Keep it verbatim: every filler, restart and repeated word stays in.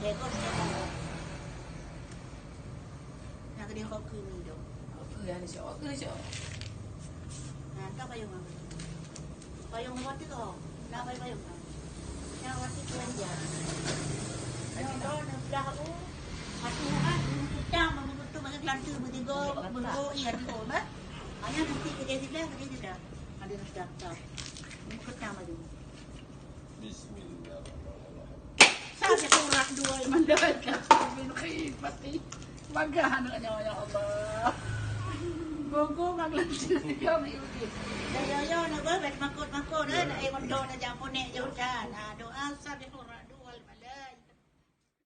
Nah, ka dihok keu mi dong. Oke, ya, insya Allah. Oke, insya Allah. Nah, ka payong apa? Payong apa tu? Nah, payong, payong. Nah, waktu tu aja. Nah, dah, dah, dah, oh. Satu orang, kutang, mama betul, masa kelantu, bertiga, bertiga, iya, tiga, bah. Hanya nanti kerja sudah, kerja sudah. Ada nak daftar. Ini kutang baju. Bismillahirrahmanirrahim. Sampai orang dua yang mandai kat bin khifati. Bagaimana ya Allah. Gogo ngak lanjut. Ya, ya, ya, nak buat makot-makot, eh, nak, eh, mondok, nak jamu nek, jauh dah. Nah, doa sampai orang.